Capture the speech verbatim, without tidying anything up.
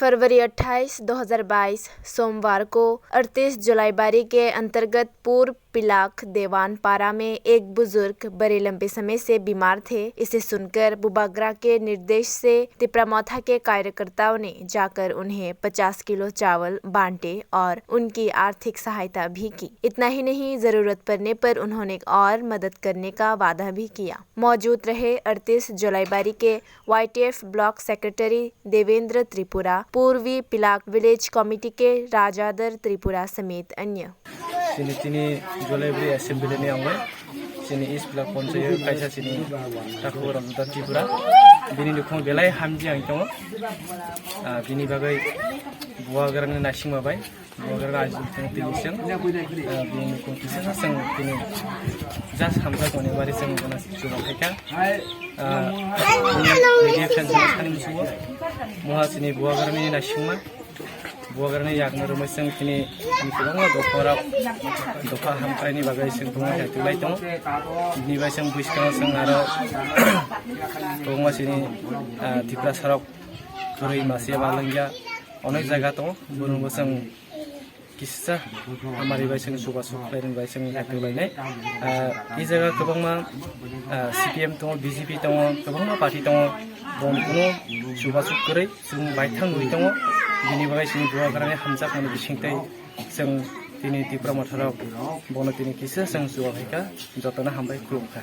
फरवरी अट्ठाईस, दो हज़ार बाईस, सोमवार को अड़तीस जलाईबारी के अंतर्गत पूर्व पिलाख देवान पारा में एक बुजुर्ग बड़े लंबे समय से बीमार थे। इसे सुनकर बुबागरा के निर्देश से तिपरा मोथा के कार्यकर्ताओं ने जाकर उन्हें पचास किलो चावल बांटे और उनकी आर्थिक सहायता भी की। इतना ही नहीं, जरूरत पड़ने पर उन्होंने और मदद करने का वादा भी किया। मौजूद रहे अड़तीस जलाईबारी के वाईटीएफ ब्लॉक सेक्रेटरी देवेंद्र त्रिपुरा, पूर्वी पिलाक विलेज कमिटी के राजादर त्रिपुरा समेत अन्य। Chini tini Jolaibari assembly ni ang bai chini East Block Panchayat kaisa chini Takhuk Rajada Tripura, bini nukhung belai hamji ang tongo. Ah, bini bagwi buagrani naisingma bai buagrani ajil tong twi seng, ah, bini nukhung kisa seng tini just hamjak mani bari seng gana chuba khaika. Ah, media friends sani musugo muha chini buagrani naisingma. Buagrani yakno rwmwi chwng tini kwbangma dopharok dopha hamkraini bagwi chwng tongma khe twlai tongo. Bini bai chwng bwskango chwng aro kwbangma chini, ah, Tiprasarok kwrwi masiya ba lwngya onek jaga tongo. Borokbo chwng kisa hamari bai chwng chubachu khlairwng bai chwng khe twlainai. Ah, e jaga kwbangma, ah, C P M tongo, B J P tongo, kwbangma party tongo. Boni kuno chubachu kwrwi. Chwng baithang nugwi tongo, bini bagwi chini bubagrani hamjakmani bisingtwi chwng tini Tipra Motharok bono tini kisa chwng chubaphai kha, jotono hambai khulumkha.